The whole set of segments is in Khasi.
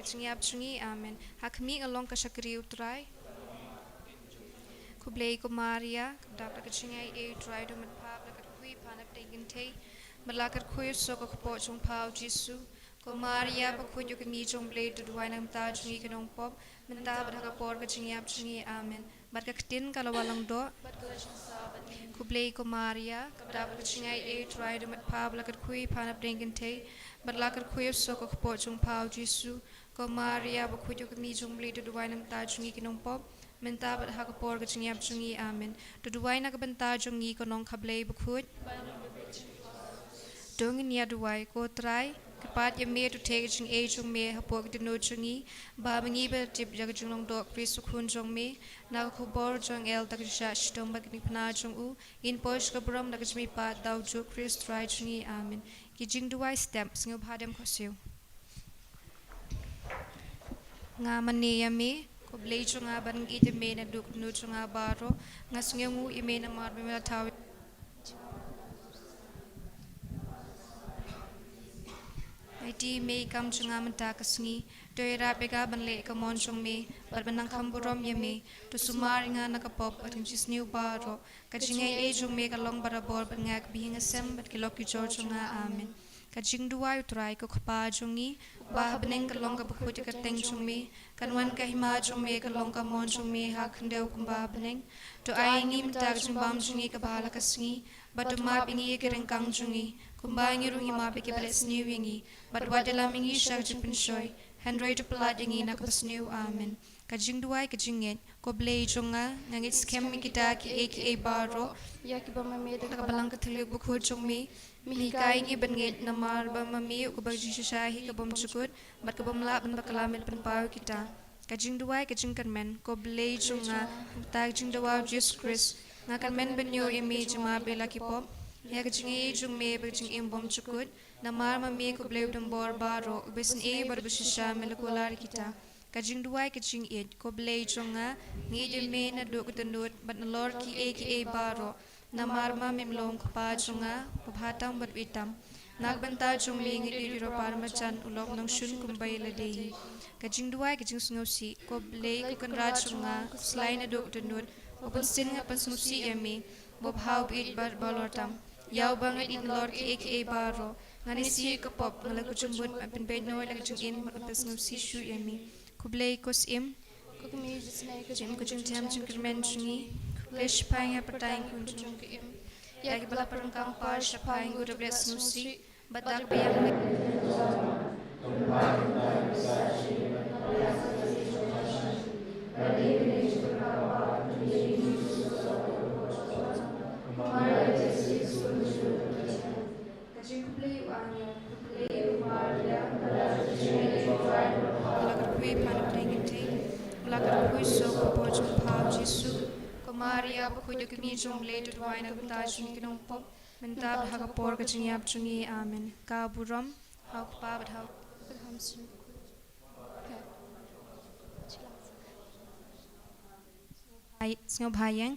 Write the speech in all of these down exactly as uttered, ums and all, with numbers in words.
Ka jingïap jong ngi. Amen. Ha khmih nga long ka shakri U Trai. Khublei ko Maria, kaba dap da ka jingaiei, U Trai u don bad pha, ba la kyrkhu ïa pha na pdeng kynthei, bad la kyrkhu ïa u soh ka kpoh jong pha U Jisu. Ko Maria bakhuid, u kmie jong U Blei, to duwai na ka bynta jong ngi ki nongpop, mynta bad ha ka por ka jingïap jong ngi. Amen. Bad ka ktien ka la wallam doh. Khublei ko Maria, kaba dap da ka jingaiei, U Trai u don bad pha, ba la kyrkhu ïa pha na pdeng kynthei, bad la kyrkhu ïa u soh ka kpoh jong pha U Jisu. Ko Maria bakhuid, u kmie jong U Blei, to duwai na ka bynta jong ngi ki nongpop, mynta bad ha ka por ka jingïap jong ngi. Amen. To duwai na ka bynta jong ngi ko nongkha Blei bakhuid. To ngin ïa duwai. Ko Trai, kyrpad ïa me, to theh ka jingaiei jong me hapoh ki dohnud jong ngi, ba ma ngi ban tip ïa ka jinglong doh U Khrist U Khun jong me. Na ka khubor jong u angel, da ka jingshah shitom bad ka jingpynah jong u, ngin poi sha ka burom da ka jingmihpat da U Jisu Khrist U Trai jong ngi. Amen. Ki jingduwai step. Sngewbha dem khohsiew. Nga mane ïa me, ko Blei jong nga, bad nga ïeit ïa me naduh ki dohnud jong nga baroh. Nga sngewnguh ïa me namar ba me la thaw Aiti ïa me ïa ka kam jong nga mynta ka sngi. To ïarap ïa nga ban leh ïa ka mon jong me, bad ban nang kham burom ïa me. To sumar ïa nga na ka pop bad ka jingsniew baroh. Ka jingaiei jong me ka long barabor bad nga, ka bynta ka sem bad ki lok ki jor jong nga. Amen. Ka jingduwai. U Trai, ko Kpa jong ngi, ba ha bneng, ka long kaba khuid ïa ka kyrteng jong me. Kan wan ka hima jong me, kan long ka mon jong me ha ka khyndew kumba ha bneng. To ai ïa ngi mynta ka jingbam jong ngi kaba ha la ka sngi. Bad to map ïa ngi ïa ki ryngkang jong ngi, kumba ngi ruh ngi map ïa kiba leh sniew ïa ngi. Bad wat ïalam ïa ngi sha ka jingpynshoi, hynrei to pyllait ïa ngi na kaba sniew. Amen. Ka jingduwai ka jingngeit. Ko Blei jong nga, nga ngeit skhem ïa kita kiei kiei baroh, ïa kiba ma me da ka Balang Katholik bakhuid jong me, me hikai ïa ngi ban ngeit, namar ba ma me u kpa ka jingshisha hi ka bym jukut, bad ka bym lah ban bakla, me pynpaw ïa kita. Ka jingduwai ka jingkyrmen. Ko Blei jong nga, ha ka bynta ka jingdawa U Jisu Khrist, nga kyrmen ban ïoh ïa me, jingmap ïa la ki pop, ïa ka jingaiei jong me bad ka jingim bym jukut, namar ma me ko Blei u don bor baroh, uba isynei bad uba shisha, me la kular ïa kita. Ka jingduwai ka jingïeit. Ko Blei jong nga, nga ïeit ïa me naduh ki dohnud bad nalor kiei kiei baroh, namar ma mem long u Kpa jong nga, uba ha tam bad uba ïeit tam. Na ka bynta jong me ngi ïeit ïa u para marjan, u lok nongshun kumba ïa lade hi. Ka jingduwai ka jingsngewsih. Ko Blei ko Kynrad jong nga, khuslai naduh ki dohnud, u Bunsien, nga pynsngewsih ïa me, uba bha, uba ïeit bad uba halor tam. Ïa uba nga ïeit nalor kiei kiei baroh. Ngan isih ïa ka pop, nga la kujmbud, ban pynbeit noh ïa la ka jingim, bad ban pynsngewsih shuh ïa me. Ko Blei ko Syiem, ko Kmie jong ka jingthem jingkyrmen jong ngi, khublei shaphang ïa ka pyrthai jong ka im. Ïa kiba la pynryngkang par shaphang u, da ka sngewsih bad da ka biang. Ka jingkhublei u angel, khublei ko Maria, kaba la kyrkhu ïa pha na pdeng kynthei, kaba la kyrkhu ïa u soh ka kpoh jong pha u Jisu. Ko Maria bakhuid, ko Kmie jong U Blei, to duwai na ka bynta jong ngi ki nongpop, mynta bad ha ka por ka jingïap jong ngi. Amen. Ka burom ha u Kpa bad ha u Hai, sngewbha ïeng.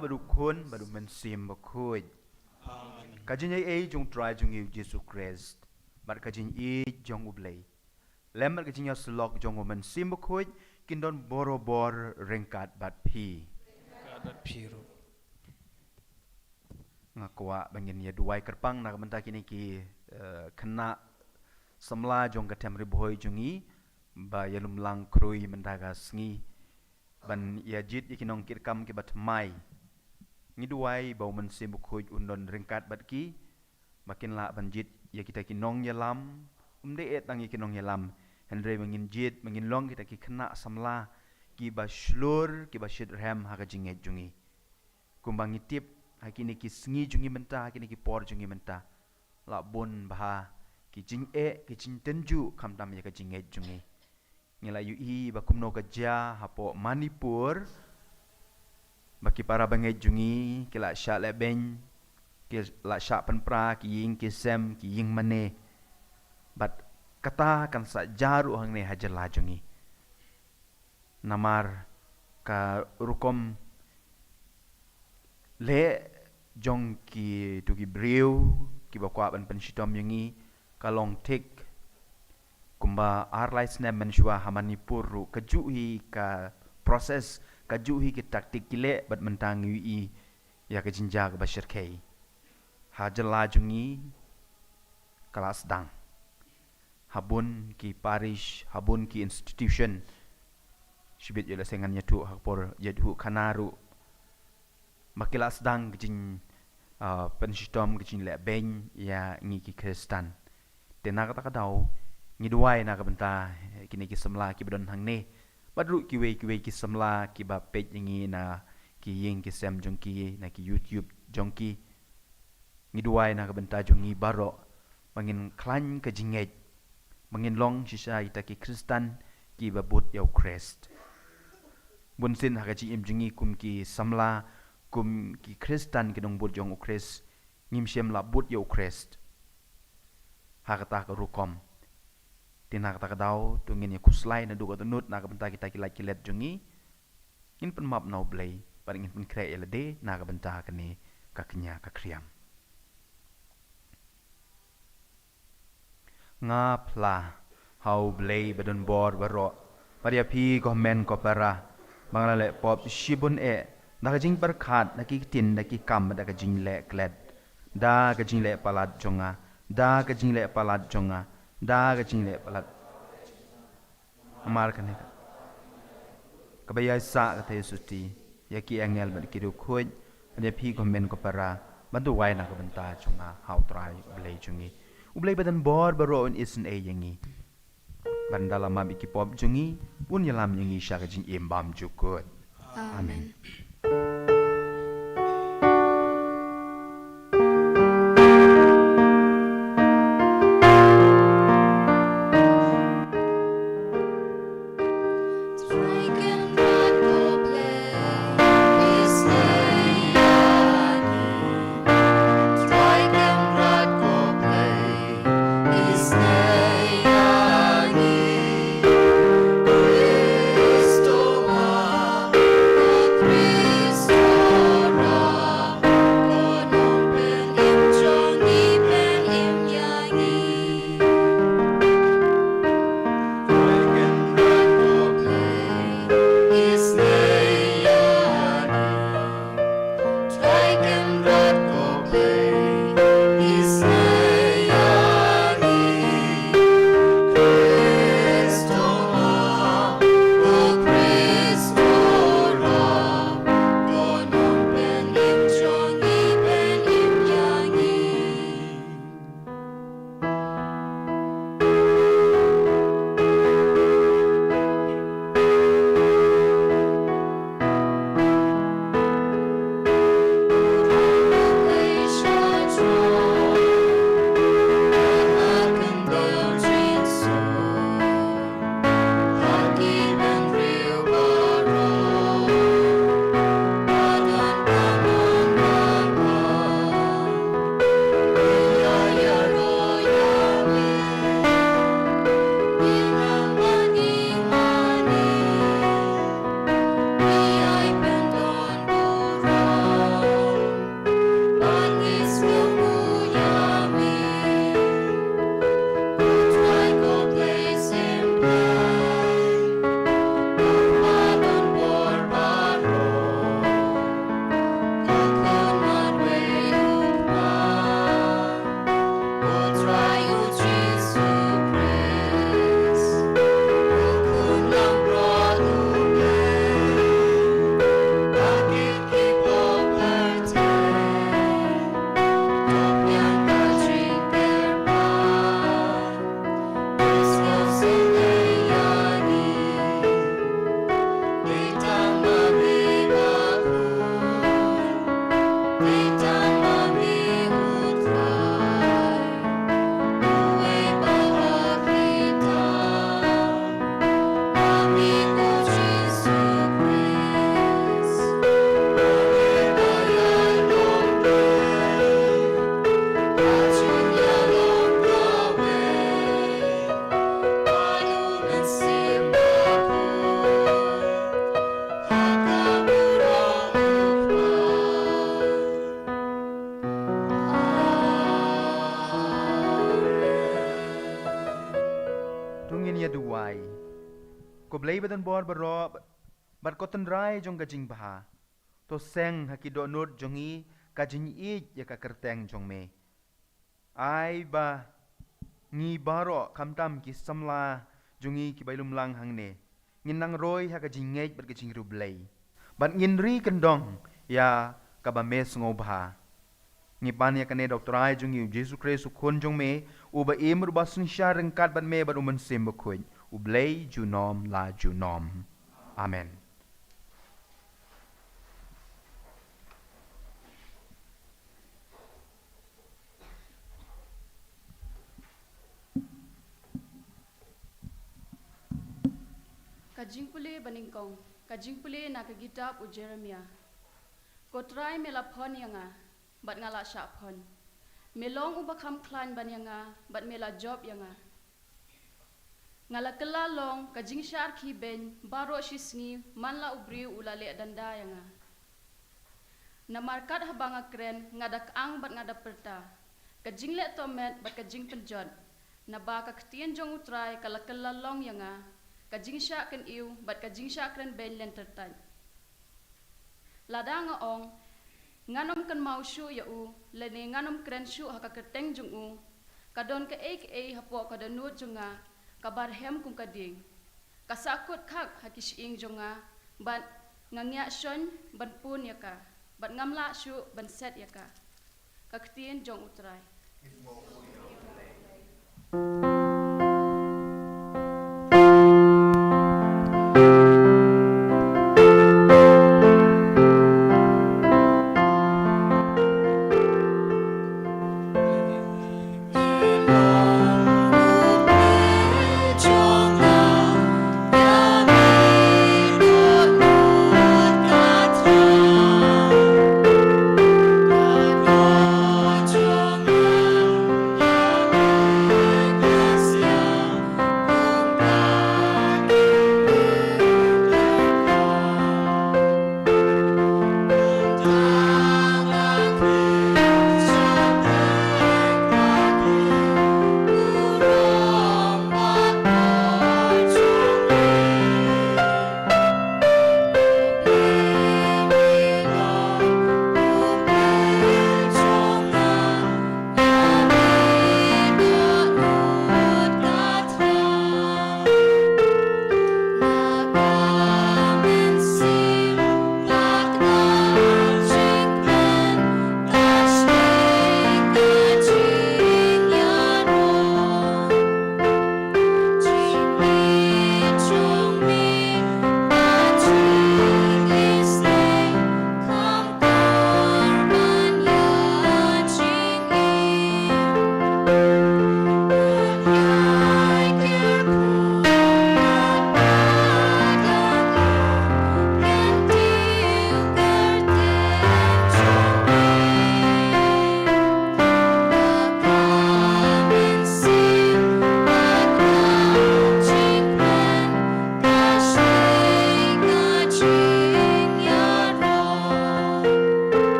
bad u Khun bad u Mynsiem Bakhuid. Amen. Ka jingaiei jong u Trai jong ngi u Jisu Khrist bad ka jingïeit jong u Blei, lem bad ka jingïasyllok jong u Mynsiem Bakhuid kin don borabor ryngkat bad phi. Ryngkat bad phi ruh. Nga kwah ba ngin ïa duwai kyrpang na ka bynta kine ki, eh, khynnah samla jong ka Them Ri Bhoi jong ngi ba ïalum lang khrui mynta ka sngi ban ïa jied ïa ki nongkitkam kiba thymmai. Ngi duwai ba u Mynsiem Bakhuid un don ryngkat bad ki ba kin lah ban jied ïa kita ki nongïalam. Um dei eh tang ïa ki nongïalam, hynrei ba ngin jied, ba ngin long kita ki khynnah samla kiba shlur, kiba shitrhem ha ka jingngeit jong ngi. Kumba ngi tip, ha kine ki sngi jong ngi mynta, ha kine ki por jong ngi mynta, la bun bha ki jingeh, ki jingtynjuh khamtam ïa ka jingngeit jong ngi. Ngi la ïohi ba kumno ka jia hapoh Manipur, ba ki para bangeit jong ngi ki la shah lehbeiñ, ki la shah pynpra ki ïing ki sem, ki ïing mane. Bad kata kan sa jia ruh hangne ha jylla jong ngi. Namar ka rukom leh jong kitu ki briew kiba kwah ban pynshitom ïa ngi ka long thik. Kumba ar lai snem mynshuwa ha Manipur ruh, kajuh hi ka process, kajuh hi ki taktik ki leh, bad mynta ngi ïohi ïa ka jingjia kaba shyrkhei. Ha jylla jong ngi ka la sdang. Ha bun ki parish, ha bun ki institution, shibit ïa la sngi ngan ïathuh ha ka por ïathuh khana ruh, ba ki la sdang ka jing, ah, pynshitom, ka jinglehbeiñ ïa ngi ki Khristan. Te na kata ka daw, ngi duwai na ka bynta, eh, kine ki samla kiba don hangne, bad ruh kiwei kiwei ki samla kiba peit ïa ngi na ki ïing ki sem jong ki, na ki YouTube jong ki. Ngi duwai na ka bynta jong ngi baroh ba ngin khlaiñ ka jingngeit, ba ngin long shisha kita ki Khristan kiba bud ïa u Khrist. Bunsien ha ka jingim jong ngi kum ki samla, kum ki Khristan ki nongbud jong u Khrist, ngim shym la bud ïa u Khrist ha kata ka rukom. Te na kata ka daw, to ngin ïa khuslai naduh ka dohnud na ka bynta kita ki lait ki let jong ngi. Ngin pynmap na u Blei bad ngin pynkhreh ïa lade na ka bynta kane ka kñia ka khriam. Nga phla ha u Blei ba don bor baroh, bad ïa phi ko hynmen ko para, ba nga la leh pop shibun eh, da ka jingpyrkhat, da ki ktien, da ki kam, da ka jingleh klet, da ka jingleh palat jong nga, da ka jingleh palat jong nga, da ka jingleh palat. Namar kane ka, kaba ïaisah ka Theisotti ïa ki angel bad ki riewkhuid, bad ïa phi ko hynmen ko para, ban duwai na ka bynta jong nga ha u Trai u Blei jong ngi. U Blei ba don bor baroh un isynei ïa ngi, ban da la map ïa ki pop jong ngi, un ïalam ïa ngi sha ka jingim bymjukut. Amen. Amen. Duwai. Ko Blei badonbor baroh, bad ko Trai jong ka jingbha, to seng ha ki dohnud jong ngi ka jingïeit ïa ka kyrteng jong me. Ai ba ngi baroh, khamtam ki samla jong ngi ki ba i lum lang hangne, ngin nang roi ha ka jingngeit bad ka jingriewblei, bad ngin ri kyndong ïa kaba me sngewbha. Ngi pan ïa kane da u Trai jong ngi u Jisu Khrist, u Khun jong me, uba im bad uba synshar ryngkat bad me bad u Mynsiem Bakhuid, U Blei junom la junom. Amen. Ka jingpule banyngkong, ka jingpule na ka kitab u Jeremiah. Ko Trai, me la phon ïa nga, bad nga la shah phon. Me long uba kham khlaiñ ban ïa nga, bad me la jop ïa nga. Nga la kylla long ka jingshah rkhie beiñ baroh shi sngi man la u briew u la leh danda ïa nga. Namar kat haba nga kren, nga da kyang bad nga da pyrta ka jingleh tohmet bad ka jingpynjot. Naba ka ktien jong u Trai ka la kylla long ïa nga, ka jingshah kyniew bad ka jingshah kren beiñ lynter tait. Lada nga ong, ngan ym kynmaw shuh ïa u, lane ngan ym kren shuh ha ka kyrteng jong u, ka don kaei kaei hapoh ka dohnud jong nga kaba rhem kum ka dieng. Ka sahkut khak ha ki shyieng jong nga, bad nga ngiah shon ban pun ïa ka, bad ngam lah shuh ban set ïa ka. Ka ktien jong u Trai.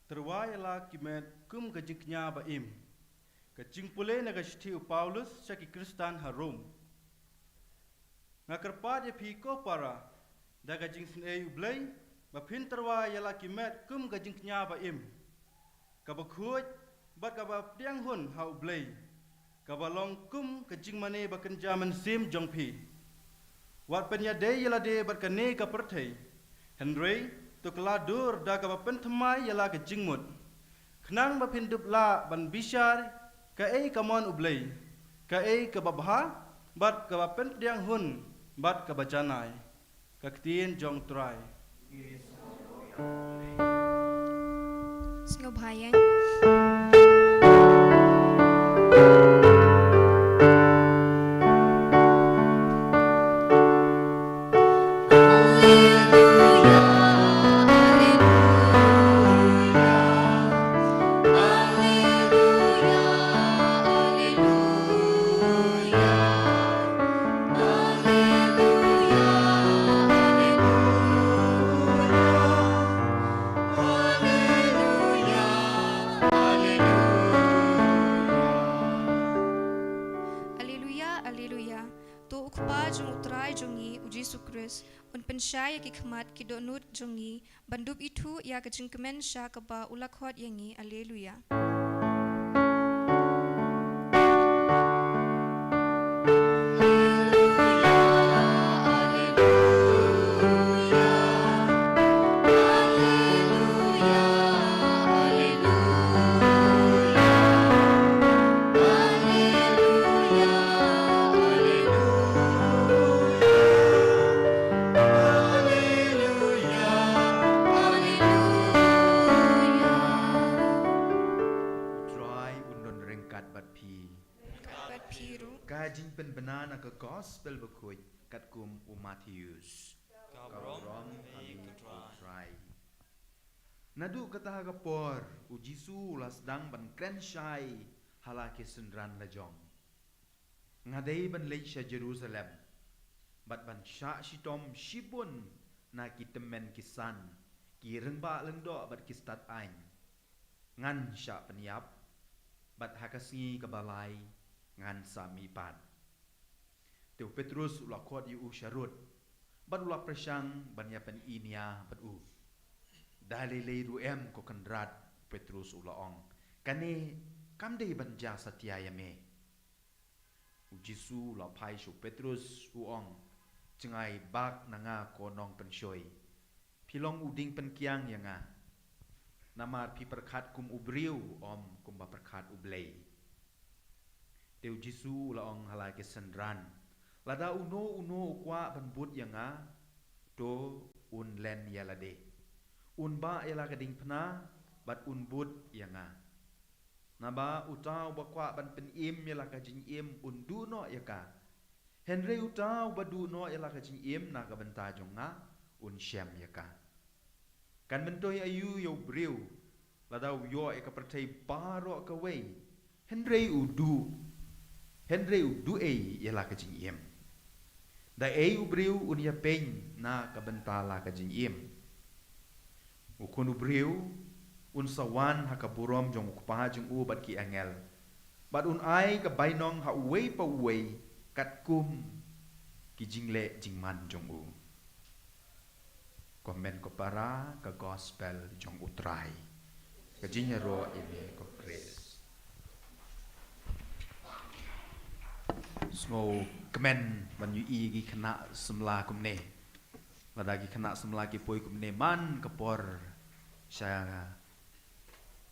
Tyrwa ïa la ki met kum ka jingkñia ba im. Ka jingpule na ka shithi u Paulus sha ki Khristan ha Rom. Nga kyrpad ïa phi ko para, da ka jingsngewbha U Blei, ba phin tyrwa ïa la ki met kum ka jingkñia ba im, kaba khuid bad kaba pdiang hun ha U Blei, kaba long kum ka jingmane ba kynja mynsiem jong phi. Wat pynïadei ïa lade bad kane ka pyrthei, hynrei to kylla dur da kaba pynthymmai ïa la ka jingmut, khnang ba phin dup lah ban bishar kaei ka mon U Blei, kaei kaba bha, bad kaba pynpdiang hun, bad kaba janai. Ka ktien jong U Trai. Sngewbha ïa. Shai ïa ki khmat ki dohnud jong ngi ban dup ithuh ïa ka jingkmen sha kaba u la khot ïa ngi. Alleluia. Haleluia, haleluia. U Trai un don ryngkat bad phi. Ryngkat bad phi ruh. Ka jingpynbna na ka Gospel Bakhuid katkum u Mathaios. Ka burom ïa me, ko Trai. Naduh kata ka por, u Jisu u la sdang ban kren shai ha la ki synran la jong. Nga dei ban leit sha Jerusalem bad ban shah shitom shibun na ki tymmen ki san, ki rangbah lyngdoh bad ki stad aiñ. Ngan shah pynïap bad ha ka sngi kaba lai ngan sa mihpat. Te u Petrus u la khot ïa u sharud bad u la pyrshang ban ïa pyni nia bad u. Da lei lei ruh em, ko Kynrad, u Petrus u la ong. Kane kam dei ban jia satia ïa me. U Jisu u la phai sha u Petrus, u ong, jngai bak na nga, ko nongpynshoi. Phi long u dieng pynkiang ïa nga. Namar phi pyrkhat kum u briew, ym kumba pyrkhat u Blei. Te u Jisu u la ong ha la ki synran. Lada uno uno u kwah ban bud ïa nga, to un len ïa lade. Un bah ïa la ka diengphna bad un bud ïa nga. Naba uta uba kwah ban pynim ïa la ka jingim un duh noh ïa ka. Hynrei uta uba duh noh ïa la ka jingim na ka bynta jong nga un shem ïa ka. Kan myntoi aïu ïa u briew lada u ïoh ïa ka pyrthei baroh kawei, hynrei u duh, hynrei u duh ei ïa la ka jingim? Da ei u briew un ïapeiñ na ka bynta la ka jingim? U Khun u briew un sa wan ha ka burom jong u Kpa jong u bad ki angel, bad un ai ka bainong ha uwei pa uwei katkum ki jingleh jingman jong u. Ko hynmen ko para, ka Gospel jong u Trai. Ka jingïaroh ïa me ko Khrist. Sngewkmen ban ïohi ki khynnah samla kumne. Lada ki khynnah samla ki poi kumne man ka por sha,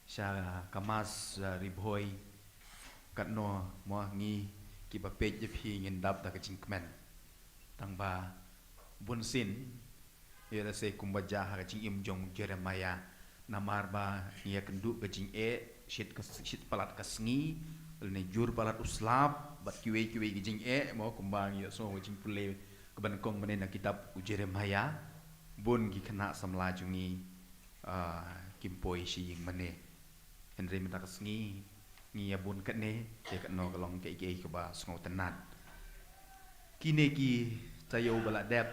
sha ka Mass, uh, Ri Bhoi. Katno mo ngi kiba peit ïa phi ngin dap da ka jingkmen. Tang ba bunsien, ïa lehse kumba jia ha ka jingim jong u Jeremiah, namar ba ngi ïakynduh ka jingeh shit ka, shit palat ka sngi, lane jur palat u slap, bad kiwei kiwei ki jingeh mo, kumba ngi ïohsngew ka jingpule kaba nyngkong mynne na kitab u Jeremiah. Bun ki khynnah samla jong ngi, ah, kim poi sha ïing mane. Hynrei mynta ka sngi ngi ïa bun katne, te katno ka long kaei kaei kaba sngewtynnat. Kine ki taïew ba la dep,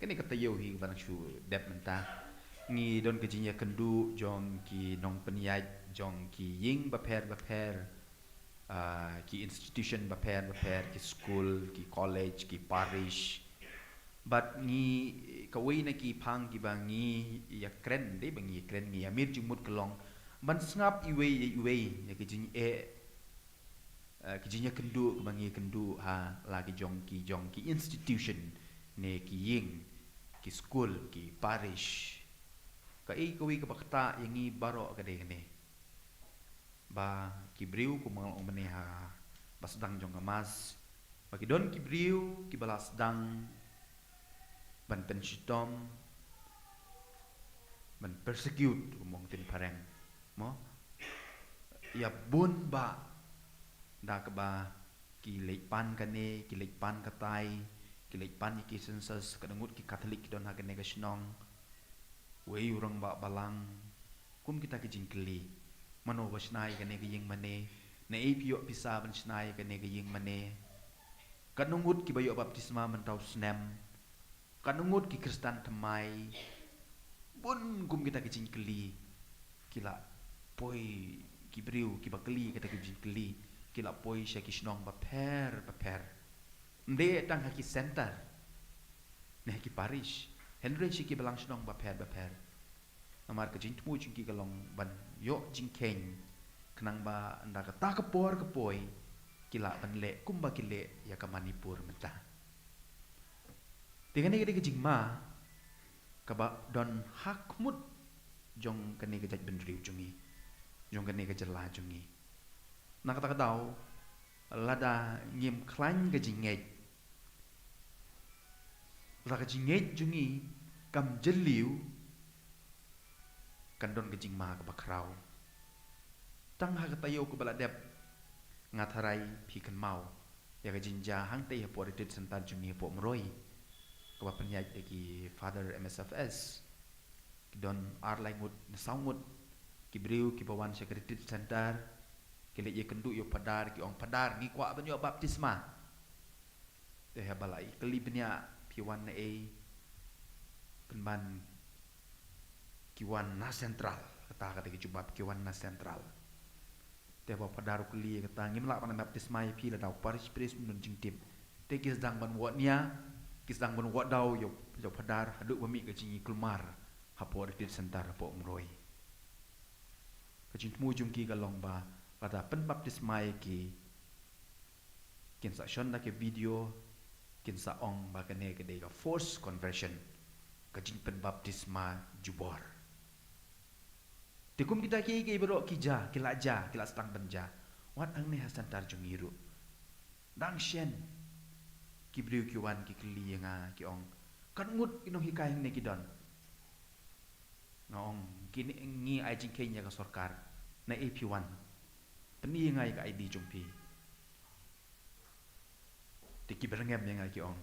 kane ka taïew hi kaba dang shu dep mynta, ngi don ka jingïakynduh jong ki nongpynïaid jong ki ïing bapher bapher, ah, ki institution bapher bapher, ki skul, ki college, ki parish. Bad ngi, kawei na ki phang kiba ngi ïakren, dei ba ngi ïakren, ngi ïamir jingmut ka long ban sngap iwei ïa iwei ïa ki jingeh, eh, ki jingïakynduh kaba ngi ïakynduh ha la ki jong ki jong ki institution, ne ki ïing, ki skul, ki parish. Kaei kawei kaba ktah ïa ngi baroh ka dei kane, ba ki briew kumba nga la ong mynne ha ba sdang jong ka Mass, ba ki don ki briew kiba la sdang ban pynshitom, ban persecute, kumba ong ktien phareng mo, ïa bun bah, da kaba ki leit pan kane, ki leit pan katai, ki leit pan ïa ki census. Katno ngut ki Katholik ki don ha kane ka shnong? Wei u rangbah balang. Kum kita ki jingkylli. Mano ba shna ïa kane ka ïing mane? Naei phi ïoh pisa ban shna ïa kane ka ïing mane? Katno ngut kiba ïoh baptisma mynta u snem? Katno ngut ki khristan thymmai? Bun kum kita ki jingkylli ki la poi, ki briew kiba kylli kita ki jingkylli ki la poi sha ki shnong bapher bapher. Ym dei tang ha ki center ne ha ki parish, Hynrei sha ki balang shnong bapher bapher. Namar ka jingthmu jong ki ka long ban ïoh jingkheiñ, khnang ba ynda kata ka por ka poi, ki lah ban leh kumba ki leh ïa ka Manipur mynta. Te kane ka dei ka jingma kaba don ha khmut jong kane ka jaitbynriew jong ngi, jong kane ka jylla jong ngi. Na kata ka daw, lada ngim khlaiñ ka jingngeit, lada ka jingngeit jong ngi kam jylliew, kan don ka jingma kaba khraw. Tang ha ka taïew kaba la dep, nga tharai phi kynmaw ïa ka jingjia hangtei hapoh Retreat Centre jong ngi hapoh Umroi, kaba pynïaid da ki Father M S F S. Ki don ar lai ngut ne saw ngut ki briew kiba wan sha ka Retreat Centre. Ki leit ïakynduh ïa u Phadar, ki ong, "Phadar, ngi kwah ban ïoh baptisma." Te haba la ïakylli bniah, "Phi wan na ei?" Pynban, "Ki wan na Central." Kata ka dei ka jubab, "Ki wan na Central." Te haba u Phadar u kylli, kata, "Ngim lah ban baptisma ïa phi lada u Parish Priest um don jingtip." Te ki sdang ban wad nia, ki sdang ban wad daw ïa u, ïa u Phadar haduh ba mih ka jingïakulmar hapoh Retreat Centre hapoh Umroi. Ka jingthmu jong ki ka long ba lada pynbaptisma ïa ki, kin sa shon da ka video, kin sa ong ba kane ka dei ka forced conversion, ka jingpynbaptisma jubor. Te kum kita kiei kiei baroh ki jia, ki la jia, ki la sdang ban jia. Wat hangne ha centre jong ngi ruh, dang shen ki briew ki wan ki kylli ïa nga, ki ong, "Katno ngut ki nonghikai hangne ki don?" Nga ong, "Kine ngi ai jingkheiñ ïa ka sorkar. Na ei phi wan? Pyni ïa nga ïa ka I D jong phi." Te ki byrngem ïa nga, ki ong,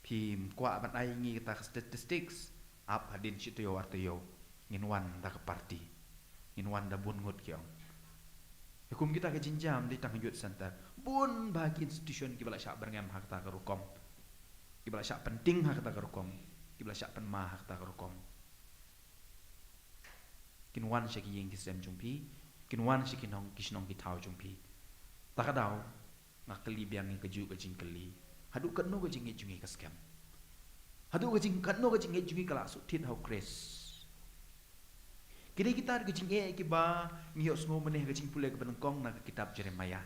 "Phim kwah ban ai ngi kata ka statistics? Ap hadien shi taïew ar taïew ngin wan da ka party, ngin wan da bun ngut," ki ong. Te kum kita ka jingjia ym dei tang ha Youth Centre, bun bah ki institution kiba la shah byrngem ha kata ka rukom, kiba la shah pynting ha kata ka rukom, kiba la shah pynma ha kata ka rukom. Kin wan sha ki ïing ki sem jong phi, kin wan sha ki nong, ki shnong ki thaw jong phi. Ta ka daw, nga kylli biang ïa kajuh ka jingkylli, haduh katno ka jingngeit jong ngi ka skhem? Haduh ka jing, katno ka jingngeit jong ngi ka la shu thied ha u Khrist? Ki dei kita ka jingeh kiba ngi ïohsngew mynne ha ka jingpule kaba nyngkong na ka kitab Jeremiah.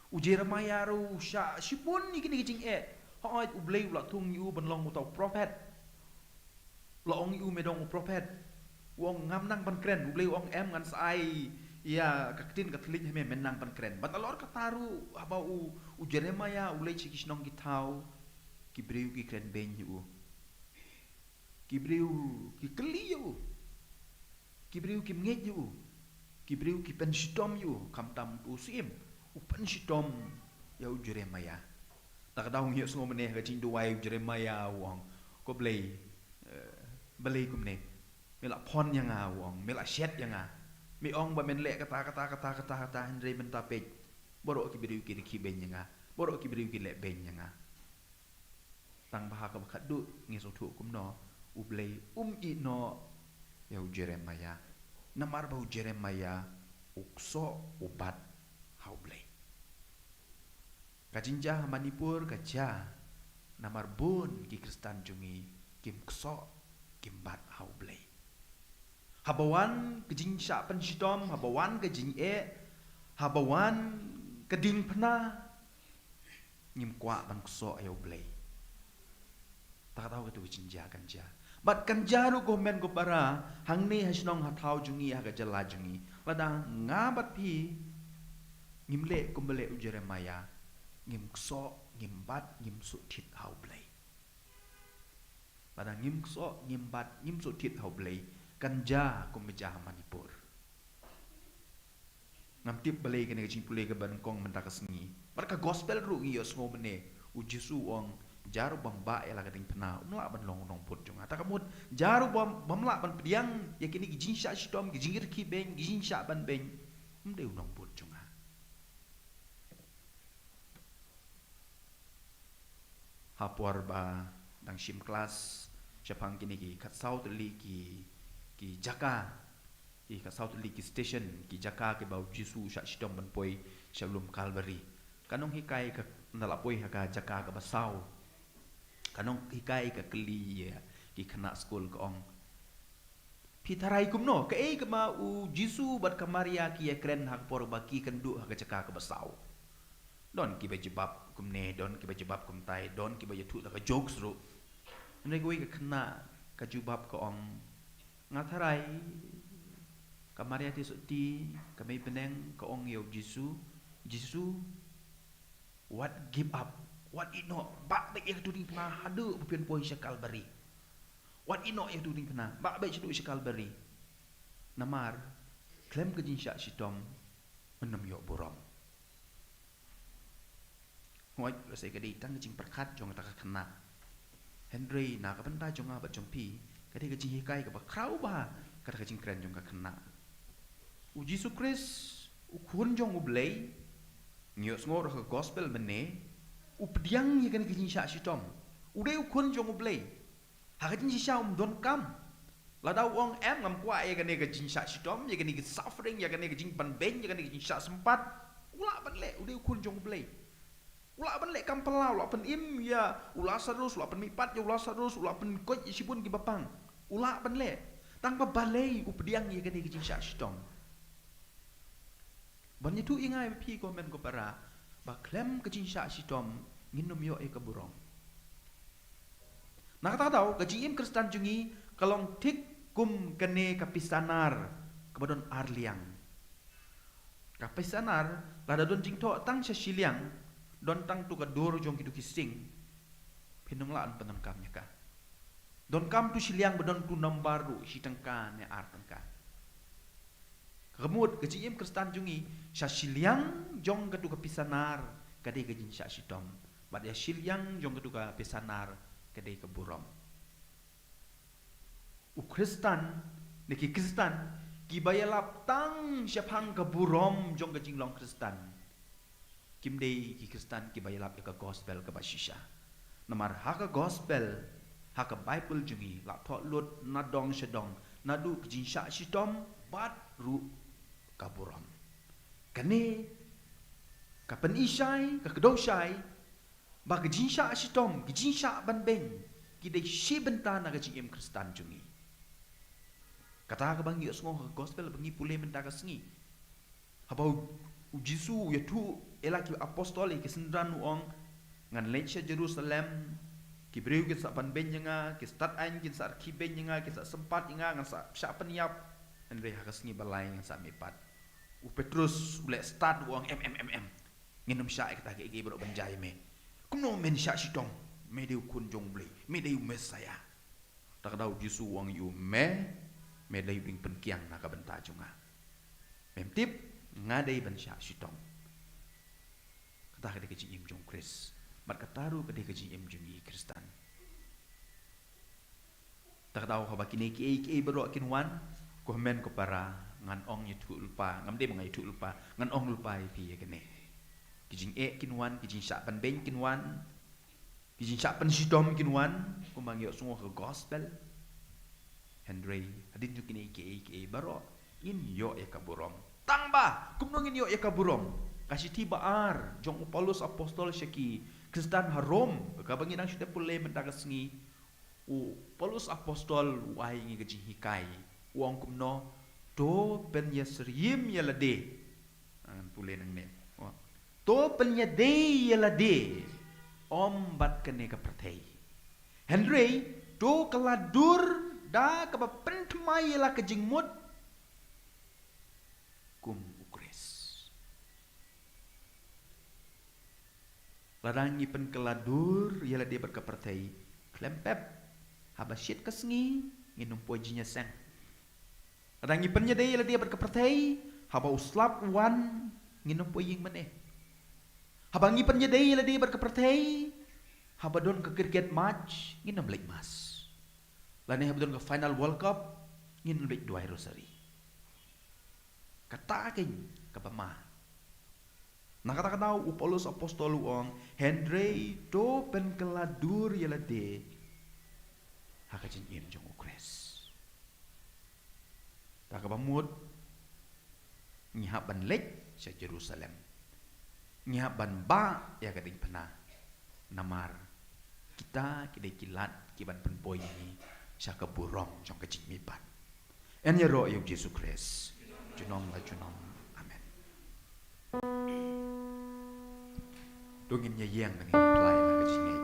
U Jeremiah ruh u shah shibun ïa kine ki jingeh. Hooid, U Blei u la thung ïa u ban long uta u prophet. La ong ïa u, "Me dong u prophet." U ong, "Ngam nang ban kren." U Blei u ong, "Em, ngan sa ai ïa ka ktien ka thylliej ha me, men nang ban kren." Bad halor kata ruh, haba u, u Jeremiah u leit sha ki shnong ki thaw, ki briew ki kren beiñ ïa u. Ki briew ki kylli ïa u. Ki briew kim ngeit ïa u. Ki briew ki pynshitom ïa u, khamtam u Syiem u pynshitom ïa u Jeremiah. Ta ka daw ngi ïohsngew mynne ha ka jingduwai u Jeremiah u ong, "Ko Blei, eh, balei kumne? Me la phon ïa nga," u ong, "me la shet ïa nga. Me ong ba men leh kata, kata, kata, kata, kata, hynrei mynta peit, baroh ki briew ki rkhie beiñ ïa nga. Baroh ki briew ki leh beiñ ïa nga." Tang ba ha kaba khatduh ngi sngewthuh kumno, U Blei um ïeh noh ïa u Jeremiah. Namar ba u Jeremiah u ksoh, u bat ha U Blei. Ka jingjia ha Manipur ka jia namar bun ki Khristan jong ngi kim ksoh, kim bat ha U Blei. Haba wan ka jingshah pynshitom, haba wan ka jingeh, haba wan ka diengphna, ngim kwah ban ksoh ïa U Blei. Ta ka daw katu ka jingjia kan jia. Bad kan jia ruh, ko hynmen ko para, hangne ha shnong ha thaw jong ngi, ha ka jylla jong ngi. Lada nga bad phi ngim leh kumba leh u Jeremiah, ngim ksoh, ngim bat, ngim shu thied ha U Blei. Lada ngim ksoh, ngim bat, ngim shu thied ha U Blei, kan jia kumba jia ha Manipur. Ngam tip balei kane ka jingpule kaba nyngkong mynta ka sngi. Bad ka gospel ruh ngi ïohsngew mynne, u Jisu u ong, "Jar bym bah ïa la ka diengphna um lah ban long u nongbud jong nga." Ta ka mut, jar bym, bym lah ban pdiang ïa kine ki jingshah shitom, ki jingrkhie beiñ, ki jingshah ban beiñ, um dei u nongbud jong nga. Ha por ba dang shim klas shaphang kine ki khatsaw tylli ki, ki jaka, ki khatsaw tylli ki station, ki jaka kiba u Jisu u shah shitom ban poi sha u lum Calvary, ka nonghikai ka, ynda la poi ha ka jaka kaba saw, ka nonghikai ka kylli ïa Ki khynnah skul ka ong, phi tharai kumno, kaei kaba u Jisu bad ka Maria ki ïakren ha ka por ba ki kynduh ha ka jaka kaba saw? Don kiba jubab kumne, don kiba jubab kumtai, don kiba ïathuh da ka jokes ruh. Hynrei kawei ka khynnah ka jubab ka ong, nga tharai ka Maria Theisotti, ka mei bneng, ka ong ïa u Jisu, Jisu, wat give up, wat ïehnoh, bah beit ïa katu diengphna haduh ba phin poi sha Kalbari. Wat ïehnoh ïa katu diengphna, bah beit shaduh sha Kalbari. Namar khlem ka jingshah shitom, men ym ïoh burom. Hooid, lehse ka dei tang ka jingpyrkhat jong kata ka khynnah. Hynrei na ka bynta jong nga bad jong phi, ka dei ka jinghikai kaba khraw bha kata ka jingkren jong ka khynnah. U Jisu Khrist, u Khun jong U Blei, ngi ïohsngew ruh ha ka gospel mynne, u pdiang ïa kane ka jingshah shitom. U dei u Khun jong U Blei. Ha ka jingshisha um donkam. Lada u ong em, ngam kwah ïa kane ka jingshah shitom, ïa kane ka suffering, ïa kane ka jingpynbeiñ, ïa kane ka jingshah sympat, u lah ban leh, u dei u Khun jong U Blei. U lah ban leh kam phylla, u lah pynim ïa u Lasarus, u lah pynmihpat ïa u Lasarus, u lah pynkoit ïa shibun ki bapang. U lah ban leh. Tang ba balei u pdiang ïa kane ka jingshah shitom? Ban ïathuh ïa nga ïa phi ko hynmen ko para, ba khlem ka jingshah shitom ngin ym ïoh ïa ka burom. Na kata ka daw, ka jingim Khristan jong ngi ka long thik kum kane ka pisa nar kaba don ar liang. Ka pisa nar, lada don jingthoh tang sha shiliang, don tang tu ka dur jong kitu ki sing, phin ym lah ban pyndonkam ïa ka. Donkam tu shiliang ba don tu nambar ruh, shi tyngka ne ar tyngka. Ka mut ka jingim Khristan jong ngi, sha shiliang jong katu ka pisa nar ka dei ka jingshah shitom, bad ïa shiliang jong katu ka pisa nar ka dei ka burom. U Khristan, ne ki Khristan kiba ïalap tang shaphang ka burom jong ka jinglong Khristan, kim dei ki Khristan kiba ïalap ïa ka gospel kaba shisha. Namar ha ka gospel, ha ka Baibl jong ngi, la thoh lut na dong sha dong, naduh ka jingshah shitom bad ruh ka burom. Kane ka pynishai, ka kdew shai ba ka jingshah shitom, ka jingshah ban beiñ, ki dei shi bynta na ka jingim Khristan jong ngi. Kata kaba ngi ïohsngew ha ka gospel ba ngi pule mynta ka sngi. Haba u, u Jisu u ïathuh ïa la ki apostol, ïa ki synran, u ong, ngan leit sha Jerusalem, ki briew kin sa pynbeiñ ïa nga, ki stad aiñ kin sa rkhie beiñ ïa nga, kin sa sympat ïa nga, ngan sa shah pynïap, hynrei ha ka sngi ba lai ngan sa mihpat. U Petrus u leh stad, u ong, em, em, em, em. Ngin ym shah ïa kata kaei kaei baroh ban jia ïa me. Kumno men shah shitom? Me dei u Khun jong U Blei, me dei u Messaïah. Kata ka daw u Jisu u ong ïa u, me, me dei u diengpynkiang na ka bynta jong nga. Mem tip, nga dei ban shah shitom. Kata ka dei ka jingim jong u Khrist. Bad kata ruh ka dei ka jingim jong ngi Khristan. Kata ka daw haba kine kiei kiei baroh kin wan, ko hynmen ko para, ngan ong ïathuh lypa, ngam dei ba nga ïathuh lypa, ngan ong lypa ïa phi ïa kane. Ki jingeh kin wan, ki jingshah pynbeiñ kin wan, ki jingshah pynshitom kin wan, kumba ngi ïohsngew ha ka gospel. Hynrei hadien jong kine kiei kiei baroh, ngin ïoh ïa ka burom. Tang ba kumno ngin ïoh ïa ka burom? Ka shithi ba ar jong u Paulus apostol sha ki Khristan ha Rom, kaba ngi dang shu dep pule mynta ka sngi, u Paulus apostol u ai ngi ka jinghikai. U ong kumno? To pynïasyriem ïa lade. Ngan pule nangne. To pynïadei ïa lade ym bad kane ka pyrthei. Hynrei to kylla dur da kaba pynthymmai ïa la ka jingmut kum u Khrist. Lada ngi pynkylla dur ïa lade bad ka pyrthei, khlem pep, haba shit ka sngi ngin ym poi jingïaseng. Lada ngi pynïadei ïa lade bad ka pyrthei, haba u slap u wan, ngin ym poi ïing mane. Haba ngi pynïadei ïa lade bad ka pyrthei, haba don ka cricket match, ngin ym leit mass. Lane haba don ka final World Cup, ngin ym leit duwai rosary. Kata kein kaba ma. Na kata ka daw u Paulus apostol u ong, hynrei to pynkylla dur ïa lade ha ka jingim jong u Khrist. Ta kaba mut, ngi hap ban leit sha Jerusalem. Ngi hap ban bah ïa ka diengphna. Namar kita ki dei ki lad ki ban pynpoi ïa ngi sha ka burom jong ka jingmihpat. Yn ïaroh ïa u Jisu Khrist junom la junom. Amen. To ngin ïa ïeng, ngin ïa phla ïa ka jingngeit.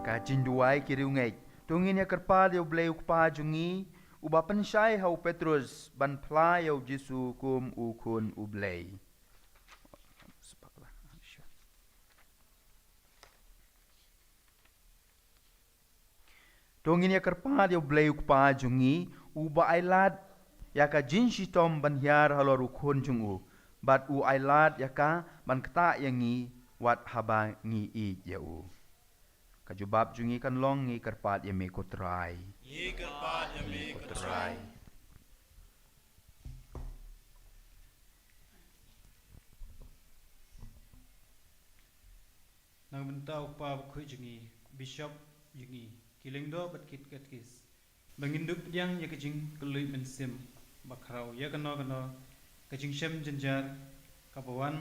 Ka jingduwai ki riewngeit. To ngin ïa kyrpad ïa U Blei U Kpa jong ngi, uba pynshai ha u Petrus ban phla ïa u Jisu kum u Khun U Blei. To ngin ïa kyrpad ïa U Blei U Kpa jong ngi, uba ai lad ïa ka jingshitom ban hiar halor u Khun jong u, bad u ai lad ïa ka ban ktah ïa ngi wat haba ngi ïeit ïa u. Ka jubab jong ngi kan long, ngi kyrpad ïa me ko Trai. Ngi kyrpad ïa me ko Trai. Na ka bynta u kpa bakhuid jong ngi, bishop jong ngi, ki lyngdoh bad ki katekis, ba ngin dup pdiang ïa ka jingkylluid mynsiem bakhraw ïa kano kano ka jingshem jynjar kaba wan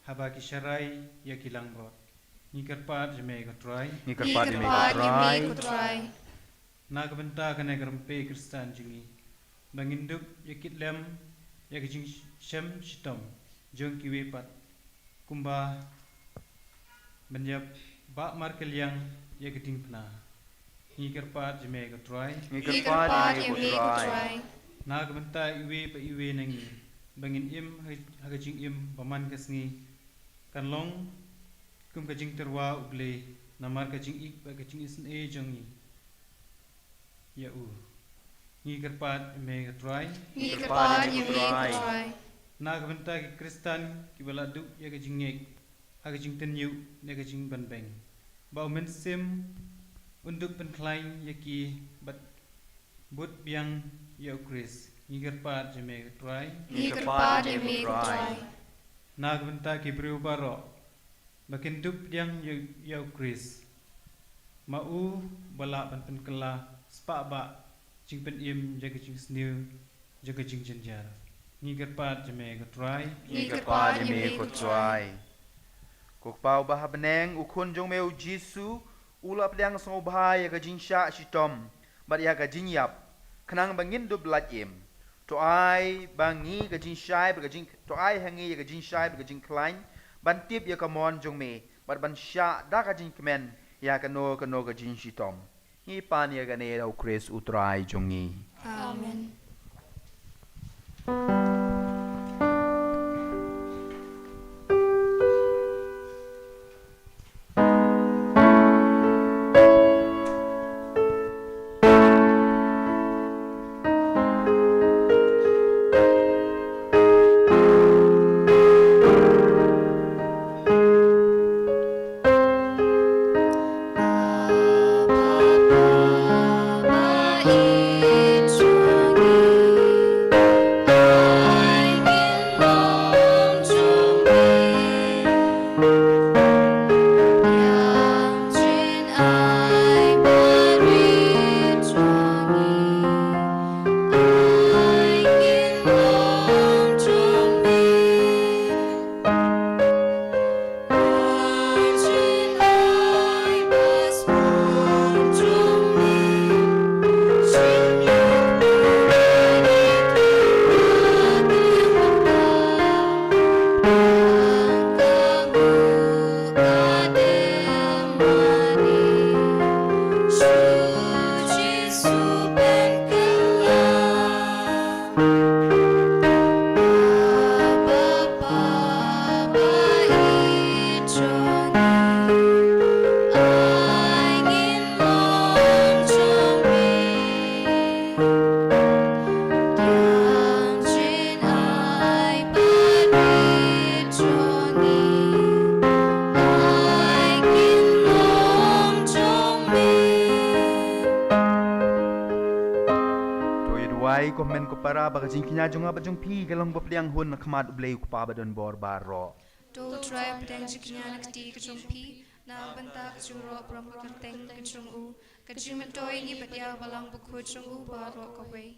haba ki sharai ïa ki langbrot. Ngi kyrpad ïa me ko Trai. Ngi kyrpad ïa me ko Trai. Na ka bynta kane ka rympei Khristan jong ngi, ba ngin dup ïa kit lem ïa ka jingshem shitom jong kiwei pat, kumba ban ïa bah markylliang ïa ka diengphna. Ngi kyrpad ïa me ko Trai. Ngi kyrpad ïa me ko Trai. Na ka bynta iwei pa iwei na ngi, ba ngin im ha, ha ka jingim ba man ka sngi, kan long kum ka jingtyrwa U Blei namar ka jingïeit bad ka jingisynei jong ngi ïa u. Ngi kyrpad ïa me ko Trai. Ngi kyrpad ïa me ko Trai. Na ka bynta ki Khristan kiba la duh ïa ka jingngeit ha ka jingtynjuh ne ka jingbanbeng, ba u Mynsiem un dup pynkhlaiñ ïa ki bad bud biang ïa u Khrist. Ngi kyrpad ïa me ko Trai. Ngi kyrpad ïa me ko Trai. Na ka bynta ki briew baroh ba kin dup pdiang ïa, ïa u Khrist, ma u ba lah ban pynkylla spah bah jingpynim ïa ka jingsniew jong ka jingjynjar. Ngi kyrpad ïa me ko Trai. Ngi kyrpad ïa me ko Trai. Ko Kpa uba ha bneng, u Khun jong me u Jisu u la pdiang sngewbha ïa ka jingshah shitom bad ïa ka jingïap, khnang ba ngin dup lait im. To ai ba ngi ka jingshai bad ka jing to ai ha ngi ïa ka jingshai bad ka jingkhlaiñ, ban tip ïa ka mon jong me, bad ban shah da ka jingkmen ïa kano kano ka jingshitom. Ngi pan ïa kane da u Khrist u Trai jong ngi. Amen. To ïa duwai ko hynmen ko para ba ka jingkñia jong nga bad jong phi ka long ba pdiang hun ha khmat U Blei U Kpa badonbor baroh. To U Trai pdiang jingkñia na ka kti ka jong phi, na bynta ka jingïaroh burom ka kyrteng ka jong u, ka jingmyntoi ïa ngi bad ïa u Balang Bakhuid jong u baroh kawei.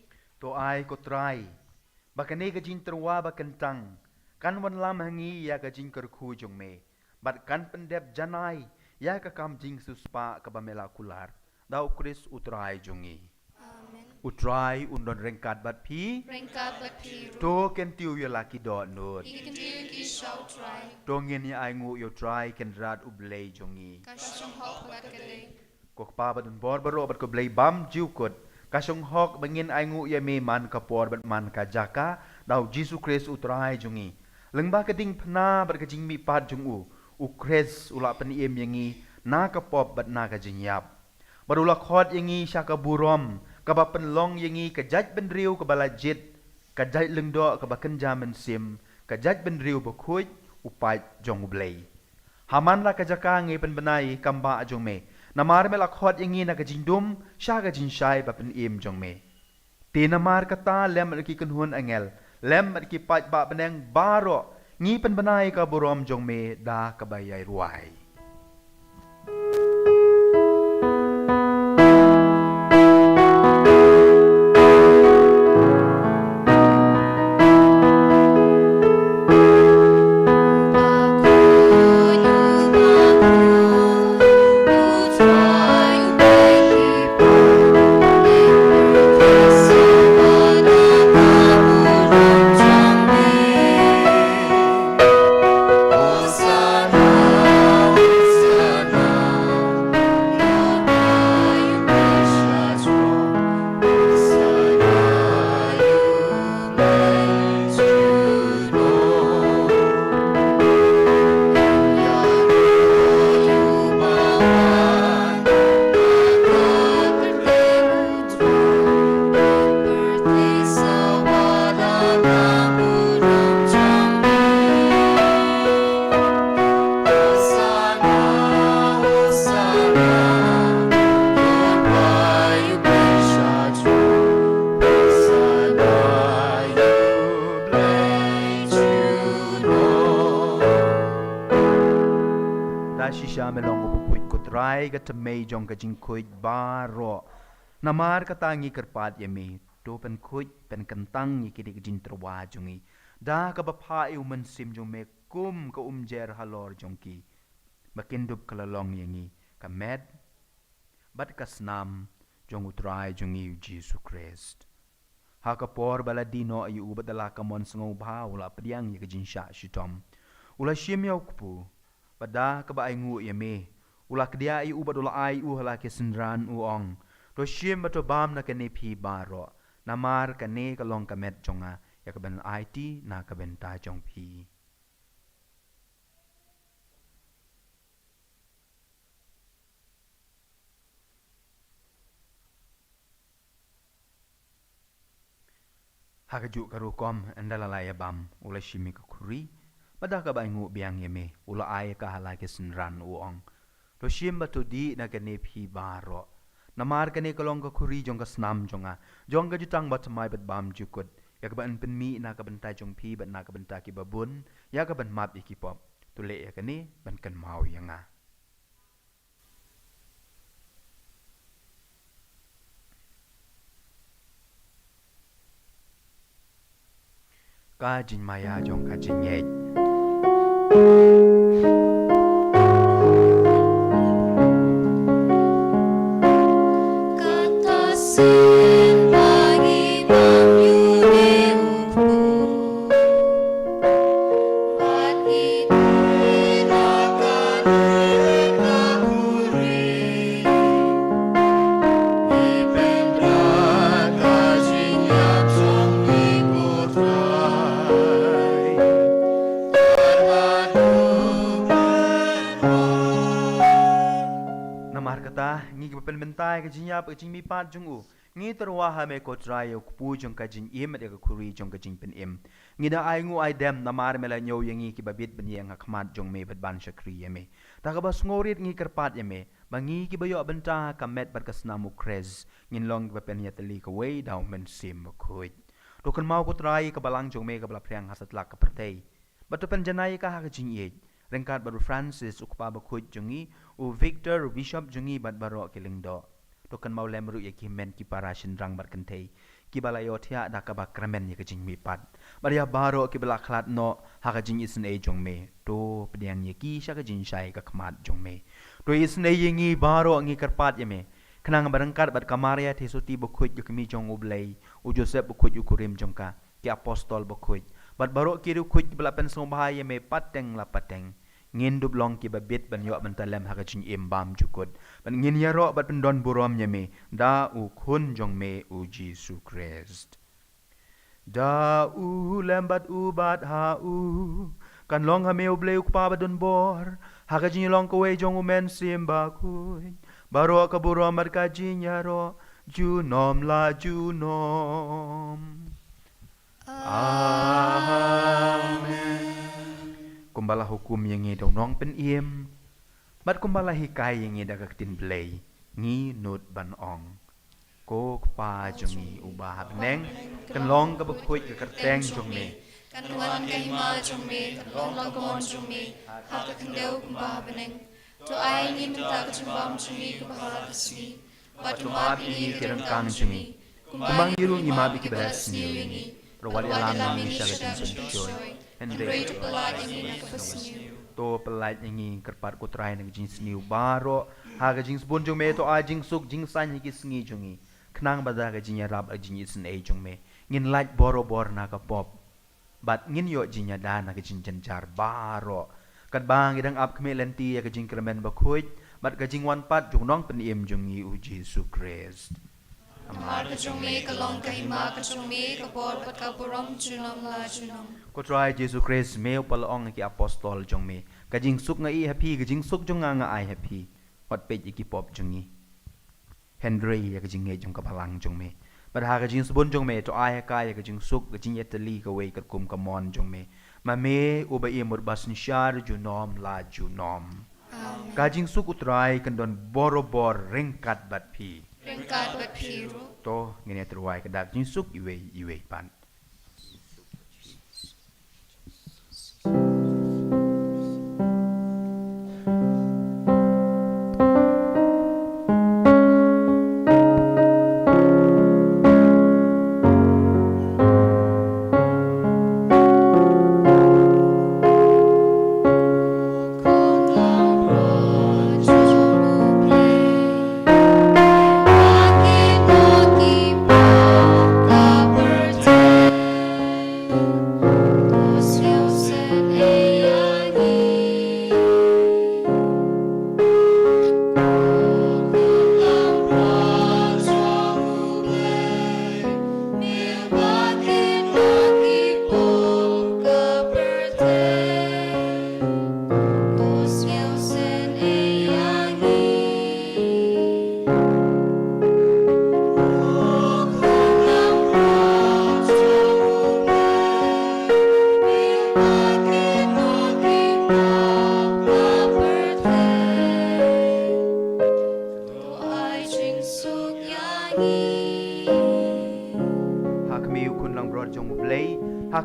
To ai ko Trai ba kane ka jingtyrwa ba kyntang kan wanlam ha ngi ïa ka jingkyrkhu jong me, bad kan pyndep janai ïa ka kam jingsiewspah kaba me la kular. Da U Khrist U Trai jong ngi. Amen. U Trai un don ryngkat bad phi. Ryngkat bad phi ruh. To kyntiew ïa la ki dohnud. Ki kyntiew ki sha U Trai. To ngin ïa ainguh ïa U Trai Kynrad U Blei jong ngi. Ka shong hok bad ka dei. Ko Kpa badonbor baroh bad ko Blei bymjukut, ka shong hok ba ngin ainguh ïa me man ka por bad man ka jaka, da U Jisu Khrist U Trai jong ngi. Lyngba ka diengphna bad ka jingmihpat jong u, U Khrist u la pynim ïa ngi na ka pop bad na ka jingïap. Bad u la khot ïa ngi sha ka burom kaba pynlong ïa ngi ka jaitbynriew kaba la jied, ka jait lyngdoh kaba kynja mynsiem, ka jaitbynriew bakhuid, u paid jong U Blei. Ha man la ka jaka ngi pynbna ïa ka kam bah jong me, namar me la khot ïa ngi na ka jingdum sha ka jingshai ba pynim jong me. Te namar kata lem bad ki kynhun angel, lem bad ki paidbah bneng baroh, ngi pynbna ïa ka burom jong me da kaba ïai rwai. Da shisha me long u bakhuid ko Trai, ka thymmei jong ka jingkhuid baroh. Namar kata ngi kyrpad ïa me, to pynkhuid pynkyntang ïa kine ki jingtyrwa jong ngi da kaba phah ïa u Mynsiem jong me kum ka umjer halor jong ki, ba kin dup ka la long ïa ngi ka met bad ka snam jong u Trai jong ngi u Jisu Khrist. Ha ka por ba la die noh ïa u bad da la ka mon sngewbha u la pdiang ïa ka jingshah shitom. U la shim ïa u kpu, bad da kaba ainguh ïa me, u la kdiah ïa u bad u la ai ïa u ha la ki synran u ong, to shim bad to bam na kane phi baroh, namar kane ka long ka met jong nga, ïa ka ban aiti na ka bynta jong phi. Ha kajuh ka rukom, ynda la la ïa bam, u la shim ïa ka khuri, bad da kaba ainguh biang ïa me, u la ai ïa ka ha la ki synran u ong, to shim bad to dih na kane phi baroh. Namar kane ka long ka khuri jong ka snam jong nga, jong ka jutang bathymmai bad bymjukut, ïa kaba yn pynmih na ka bynta jong phi bad na ka bynta kiba bun, ïa ka ban map ïa ki pop. To leh ïa kane ban kynmaw ïa nga. Ka jingmaïa jong ka jingngeit. Kata sien ba ngi bam ïa une u kpu, bad ngi dih na kane ka khuri, ngi pynbna ka jingïap jong ngi, ko Trai. Namar kata, ngi kiba pynbynta ïa ka jingïap, ka jingmihpat jong u, ngi tyrwa ha me, ko Trai, ïa u kpu jong ka jingim bad ïa ka khuri jong ka jingpynim. Ngi da ainguh aidem namar me la ñiew ïa ngi kiba bit ban ïeng ha khmat jong me bad ban shakri ïa me. Da kaba sngewrit ngi kyrpad ïa me, ba ngi kiba ïoh bynta ha ka met bad ka snam u Khrist, ngin long kiba pynïatylli kawei da u Mynsiem Bakhuid. To kynmaw, ko Trai, ka balang jong me kaba la phriang ha satlak ka pyrthei, bad to pynjanai ïa ka ha ka jingïeit, ryngkat bad u Francis, u kpa bakhuid jong ngi, u Victor, u bishop jong ngi, bad baroh ki lyngdoh. To kynmaw lem ruh ïa ki hynmen ki para shynrang bad kynthei, kiba la ïohthiah da kaba kyrmen ïa ka jingmihpat, bad ïa baroh kiba la khlad noh ha ka jingisynei jong me. To pdiang ïa ki sha ka jingshai ka khmat jong me. To isynei ïa ngi baroh, ngi kyrpad ïa me, khnang ba ryngkat bad ka Maria Theisotti bakhuid, ka kmie jong u Blei, u Joseph bakhuid, u kurim jong ka, ki apostol bakhuid, bad baroh ki riewkhuid kiba la pynsngewbha ïa me pateng la pateng, ngin dup long kiba bit ban ïoh bynta lem ha ka jingim bymjukut, bad ngin ïaroh bad pyndonburom ïa me da u Khun jong me, u Jisu Khrist. Da u lem bad u bad ha u, kan long ha me, u Blei u Kpa badonbor, ha ka jinglong kawei jong u Mynsiem Bakhuid, baroh ka burom bad ka jingïaroh junom la junom. Amen. Kumba la hukum ïa ngi da u Nongpynim, bad kumba la hikai ïa ngi da ka ktien Blei, ngi nud ban ong: Ko Kpa jong ngi uba ha bneng, kan long kaba khuid ka kyrteng jong me. Kan wan ka hima jong me, kan long ka mon jong me, ha ka khyndew kumba ha bneng. To ai ïa ngi mynta ka jingbam jong ngi kaba har ka sngi. Bad to map ïa ngi ki ryngkang jong ngi, kumba ngi ruh ngi map ïa kiba leh sniew ïa ngi. Ruh wat ïalam ïa ngi sha ka jingpynshoi, hynrei to pyllait ïa ngi na kaba sniew. To pyllait ïa ngi, kyrpad ko Trai, na ka jingsniew baroh, ha ka jingsbun jong me to ai jingsuk jingsaiñ ha ki sngi jong ngi, khnang ba da ka jingïarap, ka jingisynei jong me, ngin lait borabor na ka pop, bad ngin ïoh jingïada na ka jingjynjar baroh, katba ngi dang ap khmih lynti ïa ka jingkyrmen bakhuid bad ka jingwan pat jong u Nongpynim jong ngi, u Jisu Khrist. Namar ka jong me ka long ka hima, ka jong me ka bor bad ka burom junom la junom. Ko Trai Jisu Khrist, me uba la ong ha ki apostol jong me: Ka jingsuk nga ïeh ha phi, ka jingsuk jong nga nga ai ha phi. Wat peit ïa ki pop jong ngi, hynrei ïa ka jingngeit jong ka balang jong me. Bad ha ka jingsbun jong me to ai ha ka ïa ka jingsuk, ka jingïatylli kawei katkum ka mon jong me, ma me uba im bad ba synshar junom la junom. Amen. Ka jingsuk u Trai kan don borabor ryngkat bad phi. Ryngkat bad phi ruh. To ngin ïa tyrwa ïa ka dak jingsuk iwei iwei pat.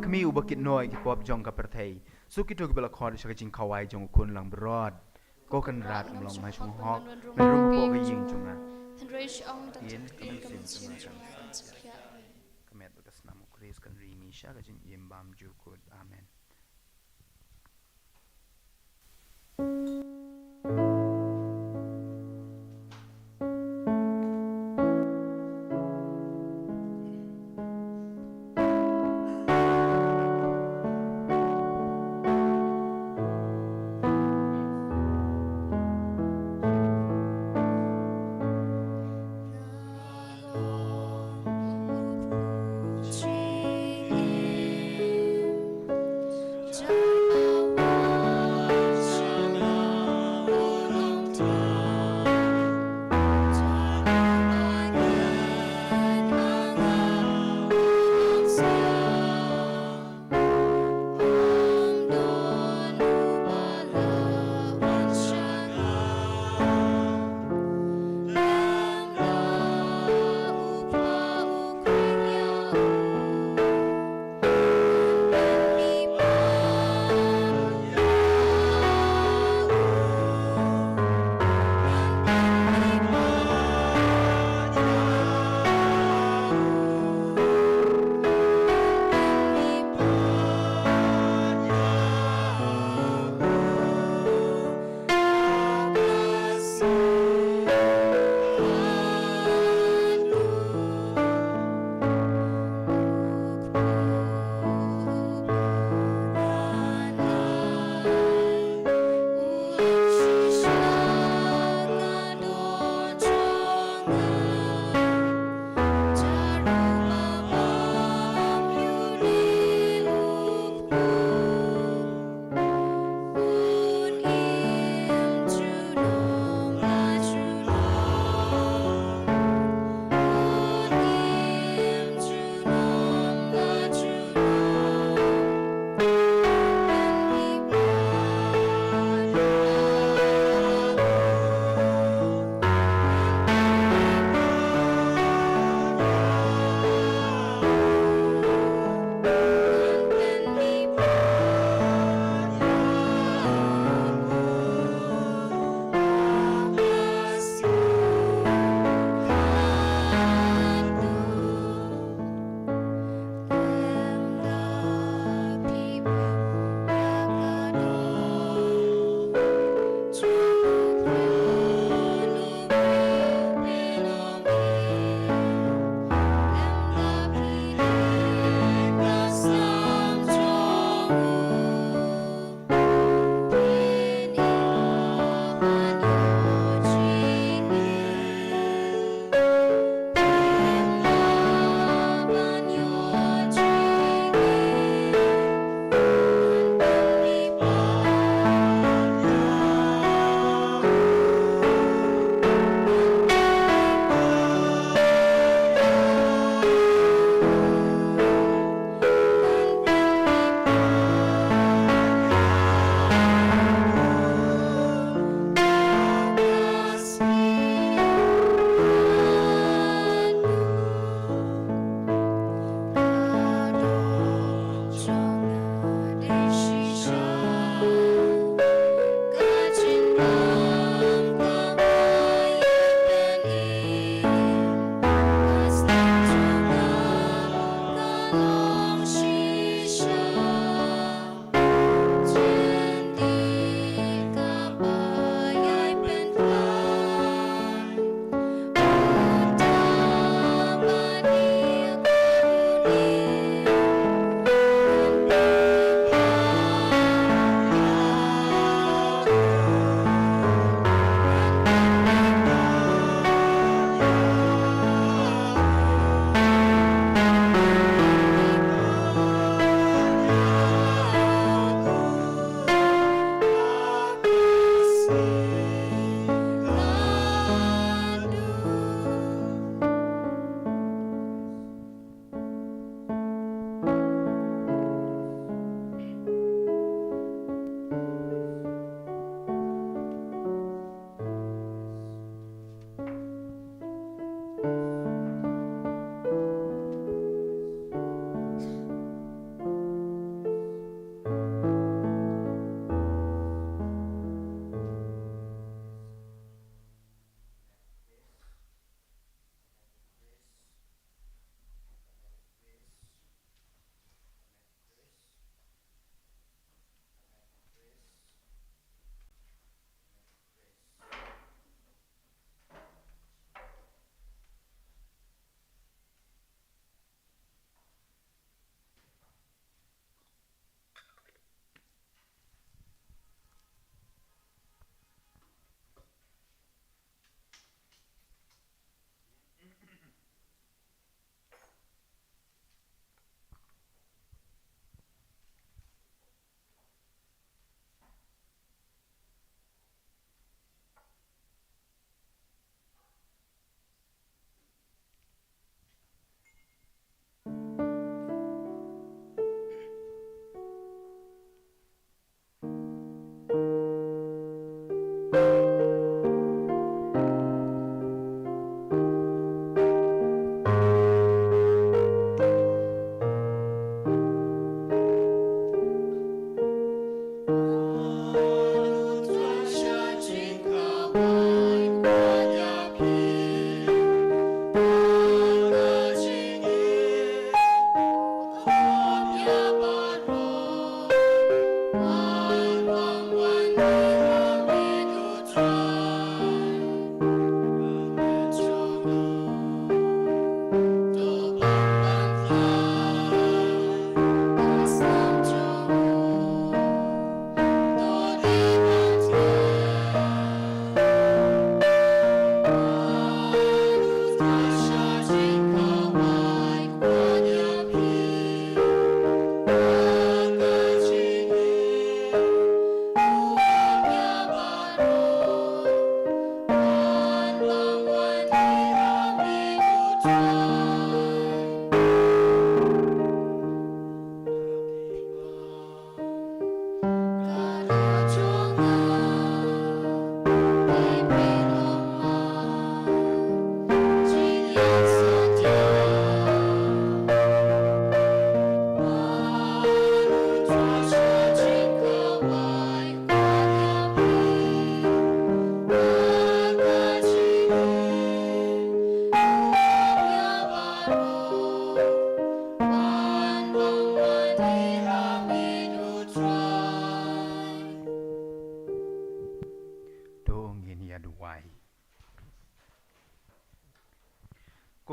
Mi uba kit noh ïa ki pop jong ka pyrthei. Suk kito kiba la khot sha ka jingkhawai jong u Khun langbrot. Ko Kynrad, ym long mai shong hok, me rum hapoh ka ïing jong nga. Hynrei shu ong tang ïa ka mynsiem jong nga kan sa. Ka met bad ka snam u Khrist kan ri ngi sha ka jingim bymjukut. Amen.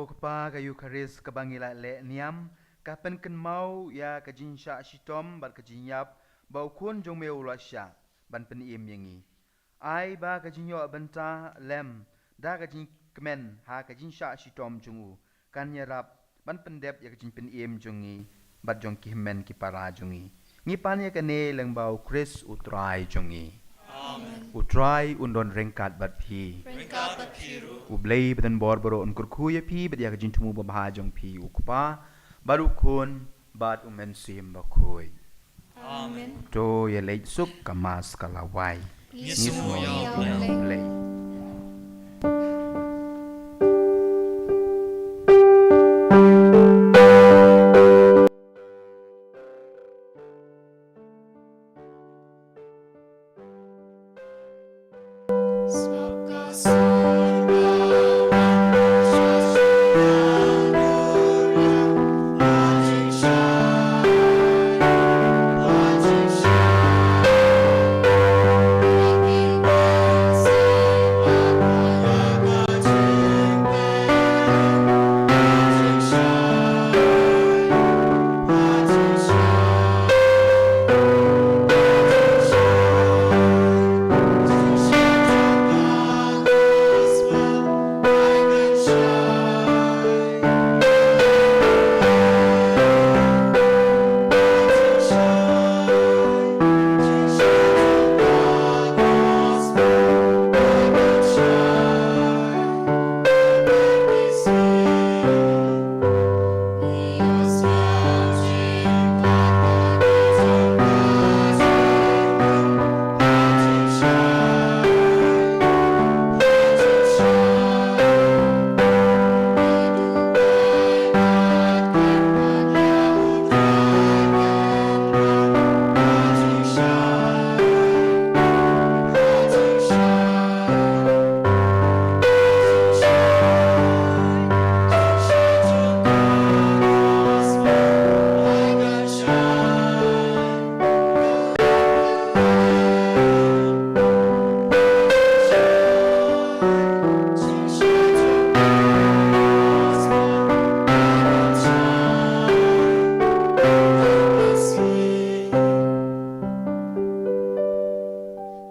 Ko Kpa, ka Eukharist kaba ngi la leh niam ka pynkynmaw ïa ka jingshah shitom bad ka jingïap ba u Khun jong me u la shah ban pynim ïa ngi. Ai ba ka jingïoh bynta lem da ka jingkmen ha ka jingshah shitom jong u kan ïarap ban pyndep ïa ka jingpynim jong ngi bad jong ki hynmen ki para jong ngi. Ngi pan ïa kane lyngba u Khrist u Trai jong ngi. Amen. U Trai un don ryngkat bad phi. Ryngkat bad phi ruh. U Blei badonbor baroh un kyrkhu ïa phi bad ïa ka jingthmu babha jong phi, u Kpa bad u Khun bad u Mynsiem Bakhuid. Amen. To ïa leit suk, ka Mass ka la wai. Ngi sngew ïa u Blei.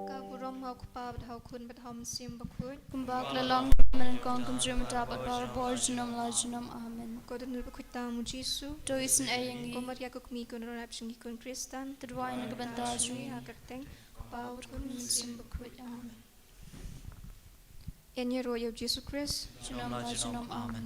Ka burom ha u Kpa bad ha u Khun bad ha u Mynsiem Bakhuid. Kumba ka la long mynnyngkong, kumjuh mynta bad barabor, junom la junom. Amen. Ko Dohnud Bakhuid tam, u Jisu. To isynei ïa ngi. Ko Maria ka Kmie, ko nongïarap jong ngi khun khristan. To duwai na ka bynta jong ngi ha ka kyrteng u Kpa, u Khun, u Mynsiem Bakhuid. Amen. Ïaroh ïa u Jisu Khrist. Junom la junom. Amen.